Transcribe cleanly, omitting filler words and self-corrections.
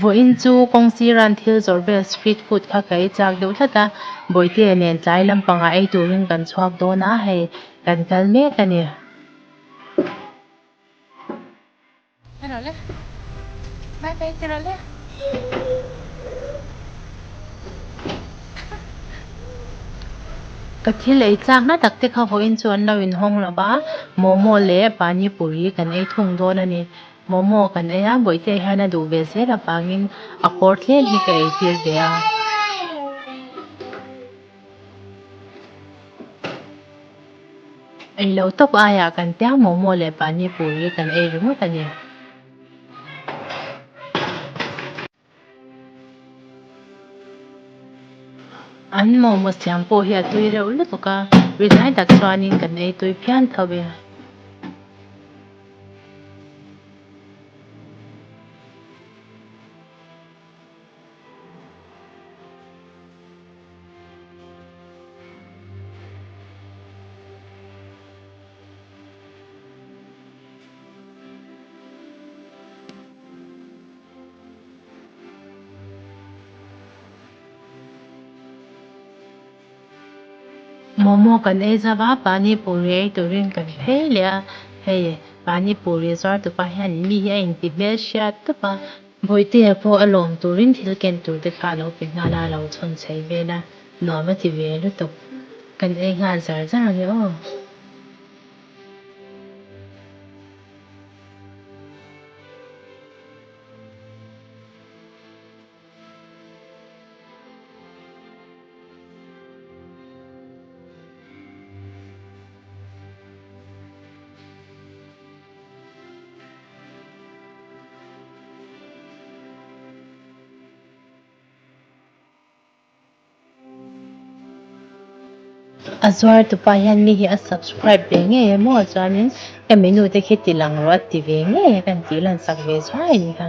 Vawiin chu kawng sira'n thil zawrh vel street food kha ka ei chak deuh tlat a, Bawihtea nen tlai lampangah ei turin kan chhuak dawn a, hei kan kal mek a ni. Ka thil ei chak na tak te kha vawiin chu an lo inhawng lo va, momo leh pani puri kan ei thung dawn a ni. Momo kan ei a, Bawihtea hian a duh ve zel avangin a kawr tlem hi ka ei tir ve a. Ei lo tawp aiah kan tia momo leh pani puri kan ei ringawt a ni. An momo siam pawh hi a tui reuh lutuk a, rinai tak chuanin kan ei tui phian tho e. Momo kan ei zauh a, pani puri ei turin kan phei leh a, hei pani puri zuar tupa hian mi hi a inti hmelhriat tawp a. Bawihtea pawh a lawm turin thil ken tur te kha a lo pe nghal a, a lo chhawn chei vel a, nuam a ti ve lutuk. Kan ei nghal zar zar ang e aw. A zuar tupa hian mi hi a subscribe ve ngei emaw chuanin ka menu te khi ti lang rawh a ti ve ngei a kan tih lan sak ve zuai a ni kha.